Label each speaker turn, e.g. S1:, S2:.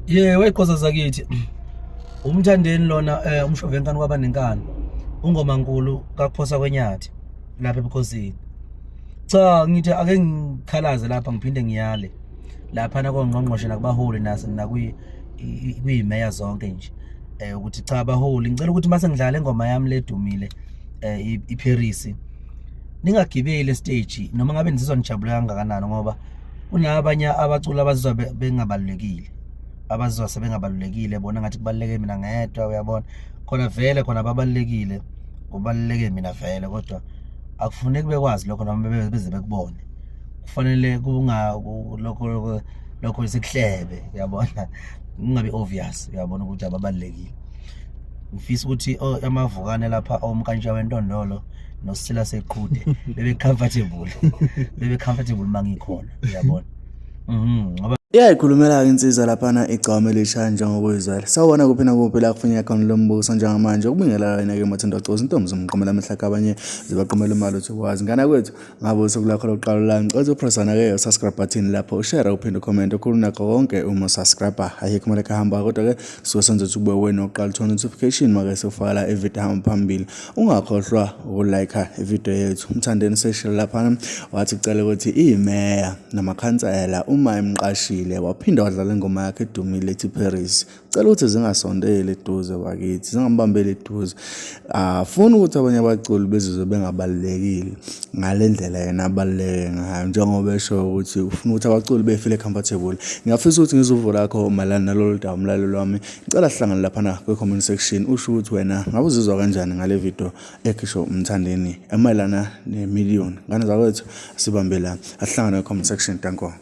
S1: Ye weqhoza zakithi. Umthandeni lona eh umshove enkani kwaba nenkani. Ungoma nkulu kakuphosa kwenyathi lapha ebukhosini. Cha ngithi ake ngikhalaze lapha ngiphinde ngiyale. Lapha na kongqongqoshe nakubaholi nase nakwi kuyimeya zonke nje. Eh ukuthi cha abaholi ngicela ukuthi mase ngidlala ingoma yami ledumile eh iParis. Ningagibeli stage noma ngabe nizizwa nijabule kangakanani ngoba kunabanye abaculi abazizwa bengabalulekile abazizwa sebengabalulekile bona ngathi kubaluleke mina ngedwa uyabona khona vele khona babalulekile kubaluleke mina vele kodwa akufuneki bekwazi lokho noma beze bekubone kufanele kunga lokho lokho sikuhlebe uyabona kungabi obvious uyabona ukuthi ababalulekile ngifisa ukuthi oh, amavukane lapha omkantsha wentondolo nosila seqhude bebe comfortable bebe comfortable mangikhona uyabona ngoba
S2: Iyayikhulumela-ke insizwa laphana igcwama elisha njengokuyizwela. Sawubona kuphi nakuphi la kufuneka khona lo mbuso njengamanje. Ukubingelela wena-ke Mathanda Gcozi, intombi zomqomela amehla kabanye zibaqomela imali uthi ukwazi. Ngana kwethu ngabe usuku lakho lokuqala la ngicela upressana-ke usubscribe button lapho ushare uphinde ucomment okhulu nakho konke uma usubscribe ayikho imali ekuhamba kodwa-ke suke senza ukuthi kube wena oqala uthola notification make sewufaka la ividiyo ehamba phambili. Ungakhohlwa ukulike ividiyo yethu. Umthandeni useshilo laphana wathi ucela ukuthi imeya namakhansela uma emqashile waphinda wadlala ingoma yakhe edumile ethi Paris. Cela ukuthi zingasondeli eduze bakithi, zingambambeli eduze. Afuni ukuthi abanye abaculi bezizwe bengabalulekile ngale ndlela yena abaluleke ngayo njengoba esho ukuthi ufuna ukuthi abaculi befile comfortable. Ngiyafisa ukuthi ngizwe uvo lakho mayelana nalolu daba mlaleli wami. Ngicela sihlangane laphana kwi-comment section usho ukuthi wena ngabe uzizwa kanjani ngale video ekhishwe uMthandeni emayelana nemiliyoni. Ngane zakwethu sibambe la. Asihlangane kwi-comment section. Danko.